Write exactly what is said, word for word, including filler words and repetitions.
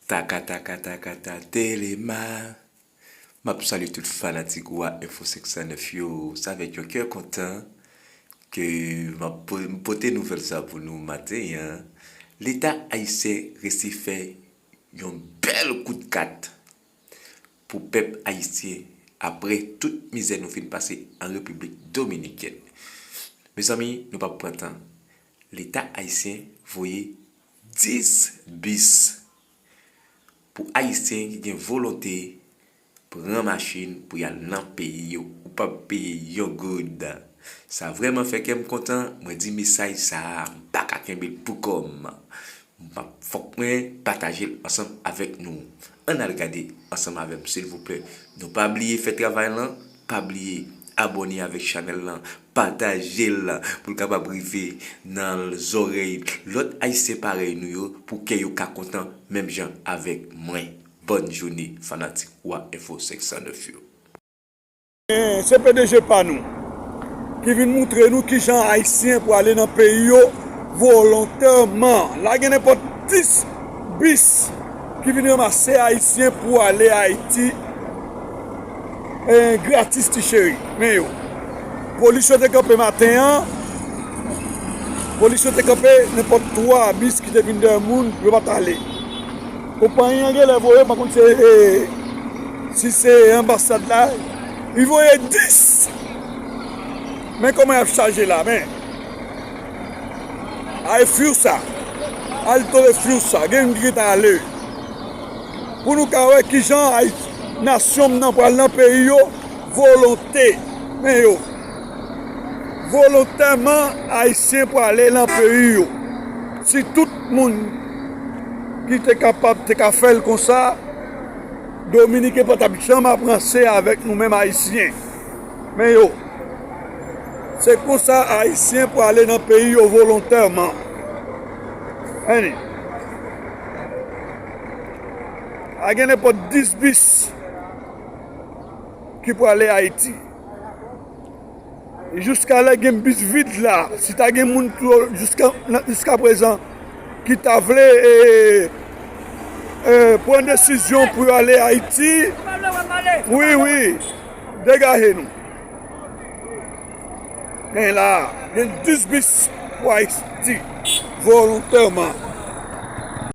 Taka, taka, taka, ta, Telema. M ap salye tout fanatik Wa Enfo senk san nèf yo. Se avèk yon kè kontan ke m ap po-, m pote nouvèl sa pou nou maten an. Leta ayisyen resi fè yon bèl kout kat pou pèp ayisyen apre tout mizè nou fin pase an Repiblik Dominikèn. Mezanmi, nou p ap pran tan. Leta ayisyen voye dis bis pou Ayisyen ki gen volonte pran machin pou y al nan peyi yo. Ou p ap peye yon goud. Sa vrèman fè kè m kontan. Mwen di mesaj sa a, m pa ka kenbe l pou kò m. M ap, fòk mwen pataje l ansanm avèk nou. Ann al gade ansanm avè m, silvouplè. Nou pa bliye fè travay lan, pa bliye abòne avèk chanèl lan, pataje l pou l kapab rive nan zòrèy lòt Ayisyen parèy nou yo, pou kè yo ka kontan menm jan avèk mwen. Bòn jounen, fanatik Wa Enfo senk san nèf yo. Se P D G pa nou ki vin moutre nou kijan Ayisyen pou ale nan peyi yo volontèman. La gen nenpòt dis bis ki vin ranmase Ayisyen pou ale Ayiti gratis, ti cheri. Men yo. Polis yo te kanpe maten an. Polis yo te kanpe nenpòt twa bis ki te vin dèyè moun, yo pa t ale. Konpayi an genlè voye, pa konn se, e, si se anbasad la, li voye dis. Men kòman y ap chaje la, men. Ay, fyou sa. Al tole fyou sa. Gen moun ki gentan ale. Pou nou ka wè kijan ay, nasyon m nan pral nan peyi yo volonte. Men yo. Volontèman, Ayisyen pral ale nan peyi yo. Si tout moun ki te kapab te ka fè l konsa, Dominiken pa t ap janm ap ranse avèk nou menm Ayisyen. Men yo, se konsa Ayisyen pral ale nan peyi yo volontèman. Ann. A gen nenpòt dis bis ki pral ale Ayiti. Jiska lè gen bis vid la, si ta gen moun tou jiska, nan- jiska prezan ki ta vle e, e, pran desizyon pou yo ale Ayiti, wi, wi, degaje nou. Men la, gen dis bis pou Ayiti volontèman.